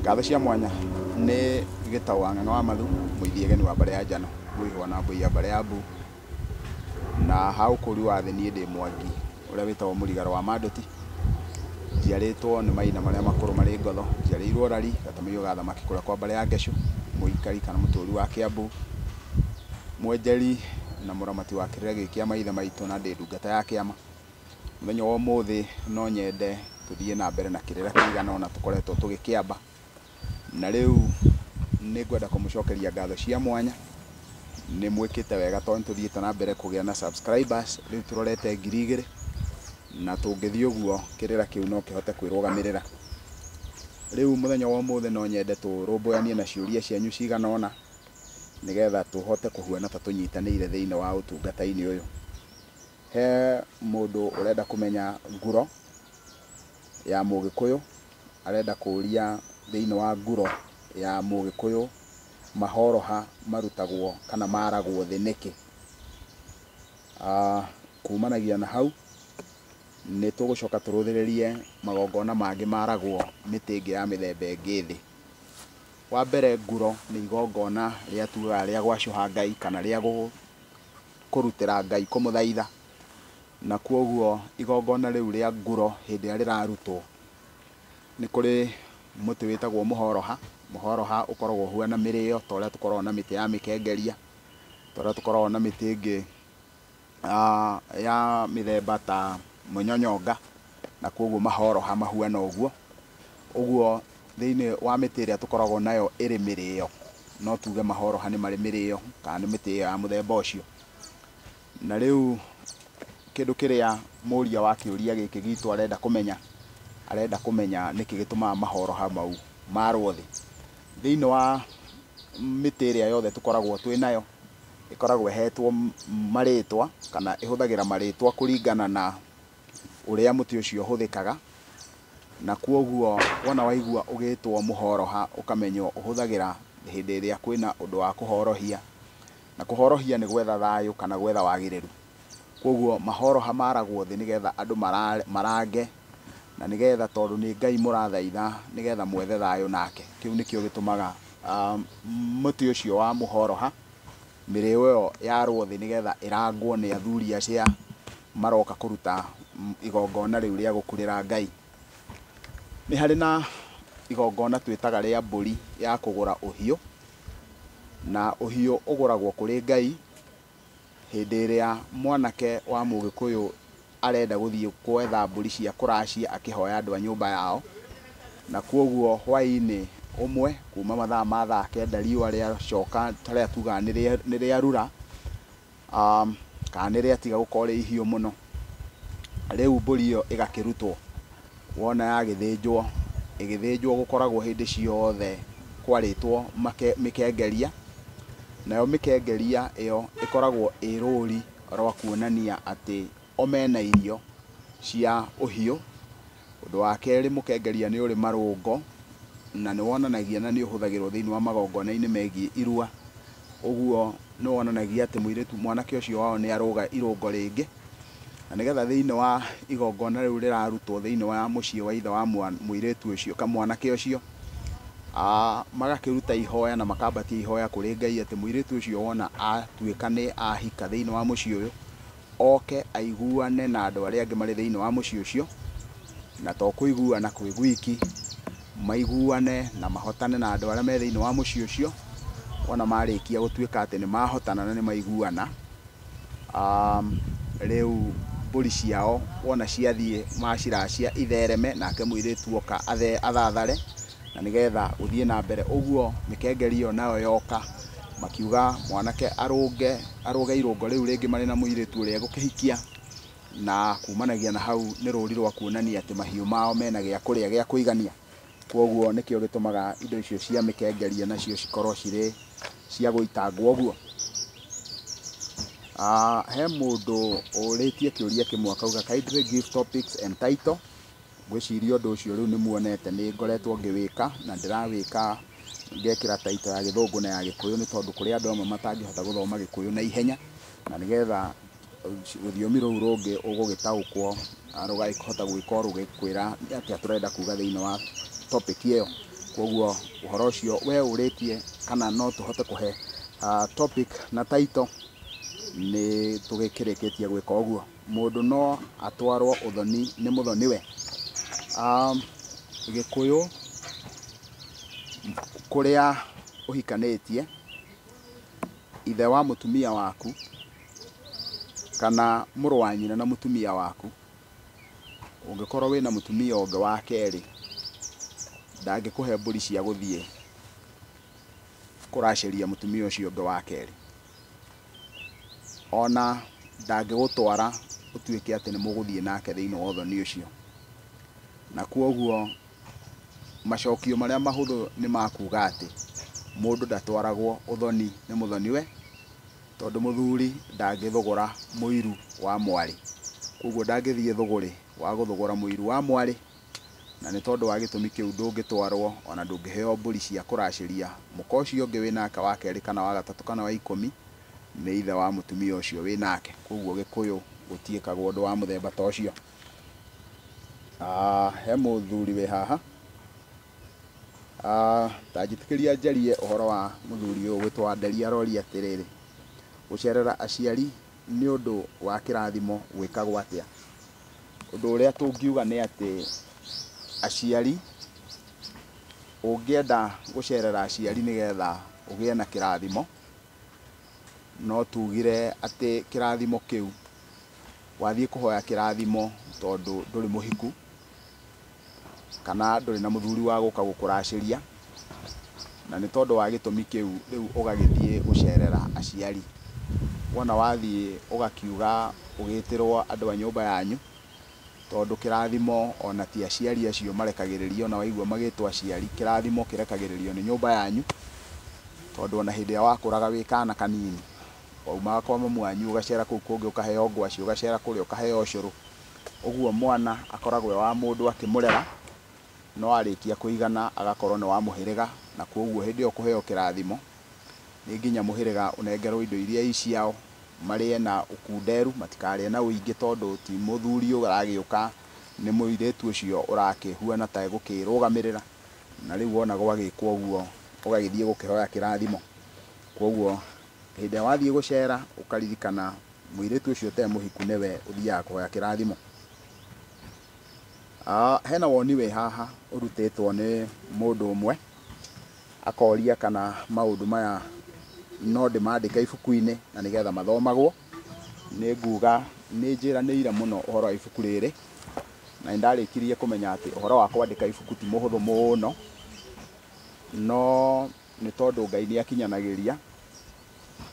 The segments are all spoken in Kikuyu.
Ngatho cia mwanya nĩ Gĩtaũ wa Ng'ang'a wa Mathu, mũithiegeni wa mbarĩ ya Njano, mũihwa na mbũi ya mbarĩ ya Mbu. Na ha ũkũri wa thĩ niĩ ndĩ Mwangi ũrĩa wĩtagwo Mũrigaro wa Manduti. Njiarĩtwo nĩ maina marĩa makũrũ marĩ ngotho, njiarĩirwo Rari, gatũmĩrio ga thamaki kũrĩa kwa mbarĩ ya Ngecũ, mũikari kana mũtũri wa Kĩambu, mwenjeri na mũramati wa kĩrĩra gĩkĩ kĩa maithe maitũ na ndĩ ndungata ya kĩama. Mũthenya wa ũmũthĩ no nyende tũthiĩ na mbere na kĩrĩra kĩigana ũna tũkoretwo tũgĩkĩamba. Na rĩu nĩ ngwenda kũmũcokeria ngatho cia mwanya, nĩ mwĩkĩte wega tondũ nĩ tũthiĩte na mbere kũgĩa na subscribers, rĩu tũrorete 2000, na tũngĩthiĩ ũguo kĩrĩra kĩu no kĩhote kwĩrũgamĩrĩra. Rĩu mũthenya wa ũmũthĩ no nyende tũrũmbũyanie na ciũria cianyu cigana ũna, nĩgetha tũhote kũhuana ta tũnyitanĩire thĩinĩ wa ũtungata-inĩ ũyũ. He mũndũ ũrenda kũmenya nguro ya Mũgĩkũyũ, arenda kũria thĩinĩ wa nguro ya Mũgĩkũyũ mahoroha marutagwo kana maragwo thĩ nĩkĩ. Kumanagia na hau nĩ tũgũcoka tũrũthĩrĩrie magongona mangĩ maragwo mĩtĩ ĩngĩ ya mĩthemba ĩngĩ thĩ. Wa mbere nguro nĩ igongona rĩa tugaga rĩa gwacũha Ngai kana rĩa kũrutĩra Ngai kũmũthaitha, na kwoguo igongona rĩu rĩa nguro hĩndĩ ĩrĩa rĩrarutwo nĩ kũrĩ mũtĩ wĩtagwo mũhoroha. Mũhoroha ũkoragwo ũhuana mĩrĩo ta ũrĩa tũkoragwo na mĩtĩ ya mĩkengeria, ta ũrĩa tũkoragwo na mĩtĩ ĩngĩ ya mĩthemba ta mũnyonyonga, na kwoguo mahoroha mahuana ũguo. Ũguo thĩinĩ wa mĩtĩ ĩrĩa tũkoragwo nayo ĩrĩ mĩrĩo, no tuge mahoroha nĩ marĩ mĩrĩo kana nĩ mĩtĩ ĩyo ya mũthemba ũcio. Na rĩu kĩndũ kĩrĩa mũria wa kĩũria gĩkĩ gitũ arenda kũmenya, arenda kũmenya nĩkĩ gĩtũmaga mahoroha mau marwo thĩ. Thĩinĩ wa mĩtĩ ĩrĩa yothe tũkoragwo twĩ nayo, ĩkoragwo ĩhetwo marĩtwa kana ĩhũthagĩra marĩtwa kũringana na ũrĩa mũtĩ ũcio ũhũthĩkaga, na kwoguo wona waigua ũgĩtwo mũhoroha ũkamenya ũhũthagĩra hĩndĩ ĩrĩa kwĩna ũndũ wa kũhorohia, na kũhorohia nĩ gwetha thayũ kana gwetha wagĩrĩru. Kwoguo mahoroha maragwo thĩ nĩgetha andũ marange, na nĩgetha tondũ nĩ Ngai mũrathaitha nĩgetha mwethe thayũ nake. Kĩu nĩkĩo gĩtũmaga mũtĩ ũcio wa mũhoroha mĩrĩo ĩyo yarwo thĩ nĩgetha ĩrangwo nĩ athuri acia maroka kũruta igongona rĩu rĩa gũkurĩra Ngai. Nĩ harĩ na igongona twĩtaga rĩa mbũri ya kũgũra ũhiũ, na ũhiũ ũgũragwo kũrĩ Ngai hĩndĩ ĩrĩa mwanake wa Mũgĩkũyũ arenda gũthiĩ gwetha mbũri cia kũracia akĩhoya andũ a nyũmba yao, na kwoguo hwaĩ-inĩ ũmwe kuma mathaa ma thaa kenda riũa rĩacoka ta rĩrĩa tugaga nĩ rĩarura, kana nĩ rĩatiga gũkorwo rĩ ihiũ mũno, rĩu mbũri ĩyo ĩgakĩrutwo. Wona yagĩthĩnjwo, ĩgĩthĩnjwo gũkoragwo hĩndĩ ciothe kwarĩtwo mĩkengeria, nayo mĩkengeria ĩyo ĩkoragwo ĩ rũri rwa kuonania atĩ o mena irio cia ũhiũ. Ũndũ wa kerĩ, mũkengeria nĩ ũrĩ marũngo na nĩ wonanagia na nĩ ũhũthagĩrwo thĩinĩ wa magongona-inĩ megiĩ irua. Ũguo nĩ wonanagia atĩ mũirĩtu mwanake ũcio wao nĩ arũga irũngo rĩngĩ, na nĩgetha thĩinĩ wa igongona rĩu rĩrarutwo thĩinĩ wa mũciĩ wa ithe wa mũirĩtu ũcio kana mwanake ũcio, magakĩruta ihoya na makambatia ihoya kũrĩ Ngai atĩ mũirĩtu ũcio wona atuĩka nĩ ahika thĩinĩ wa mũciĩ ũyũ, oke aiguane na andũ arĩa angĩ marĩ thĩinĩ wa mũciĩ ũcio, na to kũiguana kwĩ gwiki, maiguane na mahotane na andũ arĩa me thĩinĩ wa mũciĩ ũcio. Wona marĩkia gũtuĩka atĩ nĩ mahotana na nĩ maiguana, rĩu mbũri ciao wona ciathiĩ maciracia ithereme, nake mũirĩtu oka athathare, na nĩgetha gũthiĩ na mbere. Ũguo mĩkengeri ĩyo nayo yoka, makiuga mwanake arũnge irũngo rĩu rĩngĩ marĩ na mũirĩtu ũrĩa egũkĩhikia, na kumanagia na hau nĩ rũri rwa kuonania atĩ mahiũ mao mena gĩa kũrĩa gĩa kũigania. Kwoguo nĩkĩo gĩtũmaga indo icio cia mĩkengeria nacio cikorwo cirĩ cia gũitangwo ũguo. He mũndũ ũrĩtie kĩũria kĩmwe akauga kindly give topics and title. Ngwĩciria ũndũ ũcio rĩu nĩ muonete nĩ ngoretwo ngĩwĩka na ndĩrawĩka ngekĩra title ya Gĩthũngũ na ya Gĩkũyũ, nĩ tondũ kũrĩ andũ amwe matangĩhota gũthoma Gĩkũyũ na ihenya, na nĩgetha rũthiomi rũu rũngĩ ũgũgĩtaũkwo rũgakĩhota gũgĩkorwo rũgĩkwĩra nĩ atĩa tũrenda kuga thĩinĩ wa topic ĩyo. Koguo ũhoro ũcio we ũrĩtie kana no tũhote kũhe topic na title, nĩ tũgĩkĩrĩkĩtie gwĩka ũguo. Mũndũ no atwarwo ũthoni nĩ mũthoniwe. Gĩkũyũ kũrĩa ũhikanĩtie, ithe wa mũtumia waku kana mũrũ wa nyina na mũtumia waku, ũngĩkorwo wĩna mũtumia ũngĩ wa kerĩ, ndangĩkũhe mbũri cia gũthiĩ kũracĩria mũtumia ũcio ũngĩ wa kerĩ. Ona ndangĩgũtwara ũtuĩke atĩ nĩ mũgũthiĩ nake thĩinĩ wa ũthoni ũcio. Na kwoguo macokio marĩa mahũthũ nĩ makuga atĩ mũndũ ndatwaragwo ũthoni nĩ mũthoniwe, tondũ mũthuri ndangĩthũgũra mũiru wa mwarĩ. Koguo ndangĩthiĩ thũgũrĩ wa gũthũgũra mũiru wa mwarĩ, na nĩ tondũ wa gĩtũmi kĩu ndũngĩtwarwo ona ndũngĩheo mbũri cia kũracĩria mũka ũcio ũngĩ wĩnake wa kerĩ kana wa gatatũ kana wa ikũmi nĩ ithe wa mũtumia ũcio wĩnake. Koguo Gĩkũyũ gũtiĩkagwo ũndũ wa mũthemba ta ũcio. He mũthuri wĩ haha. Ta njĩtĩkĩria njarie ũhoro wa mũthuri ũyũ ũgwĩtwo Wanderia aroria atĩrĩrĩ, gũcerera aciari nĩ ũndũ wa kĩrathimo gwĩkagwo atĩa? Ũndũ ũrĩa tũngiuga nĩ atĩ aciari, ũngĩenda gũcerera aciari nĩgetha ũgĩe na kĩrathimo, no tugire atĩ kĩrathimo kĩu wathiĩ kũhoya kĩrathimo tondũ ndũrĩ mũhiku kana ndũrĩ na mũthuri wa gũka gũkũracĩria, na nĩ tondũ wa gĩtũmi kĩu rĩu ũgagĩthiĩ gũcerera aciari. Wona wathiĩ ũgakiuga ũgĩtĩrwo andũ a nyũmba yanyu, tondũ kĩrathimo ona ti aciari acio marekagĩrĩrio, na waigua magĩtwo aciari, kĩrathimo kĩrekagĩrĩrio nĩ nyũmba yanyu, tondũ ona hĩndĩ ĩrĩa wakũraga wĩ kana kanini, waumaga kwa mamu wanyu ũgacera kũu kũngĩ ũkaheo ngwaci, ũgacera kũrĩa ũkaheo ũcũrũ. Ũguo mwana akoragwo e wa mũndũ akĩmũrera, no arĩkia kũigana agakorwo nĩ wa mũhĩrĩga, na kwoguo hĩndĩ ĩyo kũheo kĩrathimo nĩ nginya mũhĩrĩga ũnengerwo indo iria i ciao, marĩe na ũkunderu, matikarĩe na ũingĩ, tondũ ti mũthuri ũragĩũka, nĩ mũirĩtu ũcio ũrakĩhuana ta egũkĩrũgamĩrĩra. Na rĩu wona gwagĩkwo ũguo ũgagĩthiĩ gũkĩhoya kĩrathimo. Kwoguo hĩndĩ ĩrĩa wathiĩ gũcera ũkaririkana mũirĩtu ũcio ũtarĩ mũhiku nĩwe ũthiaga kũhoya kĩrathimo. Hena woni wĩ haha ũrutĩtwo nĩ mũndũ ũmwe, akoria kana maũndũ maya no ndĩmandĩke ibuku-inĩ na nĩgetha mathomagwo. Nĩ nguga nĩ njĩranĩire mũno ũhoro wa ibuku rĩrĩ, na nĩ ndarĩkirie kũmenya atĩ ũhoro wa kwandĩka ibuku ti mũhũthũ mũno, no nĩ tondũ Ngai nĩ akinyanagĩria,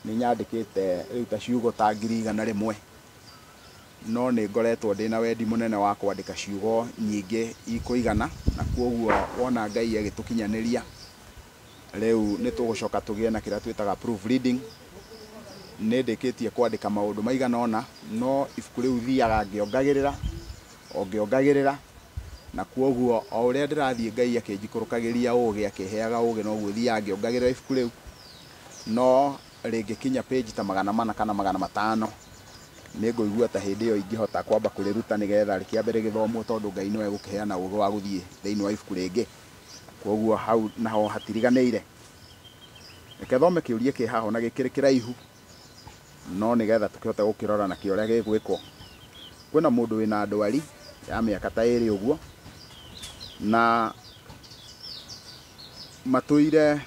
nĩ nyandĩkĩte rĩu ta ciugo ta 100,000, no nĩ ngoretwo ndĩna wendi mũnene wa kwandĩka ciugo nyingĩ ikũigana, na kwoguo wona Ngai agĩtũkinyanĩria rĩu nĩ tũgũcoka tũgĩe na kĩrĩa twĩtaga proof reading. Nĩ ndĩkĩtie kwandĩka maũndũ maigana ũna, no ibuku rĩu thiaga ngĩongagĩrĩra o ngĩongagĩrĩra, na kwoguo o ũrĩa ndĩrathiĩ Ngai akĩnjikũrũkagĩria ũgĩ, akĩheaga ũgĩ, noguo thiaga ngĩongagĩrĩra ibuku rĩu. No rĩngĩkinya page ta 400 kana 500, nĩ ngũigua ta hĩndĩ ĩyo ingĩhota kwamba kũrĩruta nĩgetha rĩkĩambe rĩgĩthomwo, tondũ Ngai nĩwe egũkĩheana ũgĩ wa gũthiĩ thĩinĩ wa ibuku rĩngĩ. Kwoguo hau naho hatiriganĩire. Reke thome kĩũria kĩ haha ona gĩkĩrĩ kĩraihu, no nĩgetha tũkĩhote gũkĩrora na kĩo ũrĩa gĩgwĩkwo. Kwĩna mũndũ wĩna ndwari ya mĩaka ta 2 ũguo, na matũire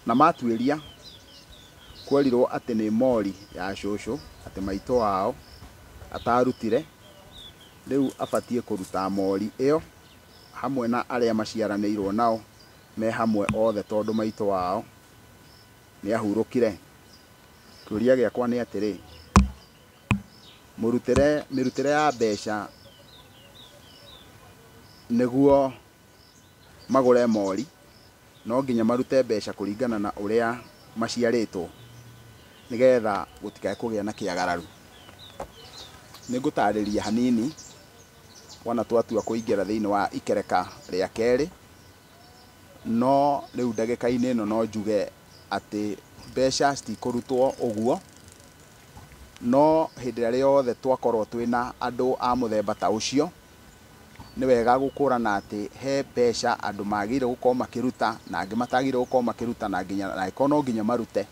na matuĩria kwerirwo atĩ nĩ mori ya cũcũ, atĩ maitũ wao atarutire, rĩu abatiĩ kũruta mori ĩyo hamwe na arĩa maciaranĩirwo nao me hamwe othe, tondũ maitũ wao nĩ ahurũkire. Kĩũria gĩakwa nĩ atĩrĩ, mĩrutĩre ya mbeca nĩguo magũre mori, no nginya marute mbeca kũringana na ũrĩa maciarĩtwo, nĩgetha gũtikae kũgĩa na kĩagararu. Nĩ ngũtarĩria hanini wona twatua kũingĩra thĩinĩ wa ikereka rĩa kerĩ, no rĩu ndagĩka-inĩ ĩno no njuge atĩ mbeca citikũrutwo ũguo, no hĩndĩ ĩrĩa yothe twakorwo twĩna andũ a mũthemba ta ũcio, Nĩ wega gũkũrana atĩ he mbeca andũ magĩrĩire gũkorwo makĩruta na angĩ matagĩrĩire gũkorwo makĩruta, na nginya na angĩkorwo no nginya marute,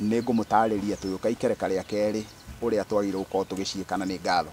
nĩ ngũmũtarĩria tũgĩũka ikereka rĩa kerĩ ũrĩa twagĩrĩire gũkorwo tũgĩciĩka, na nĩ ngatho.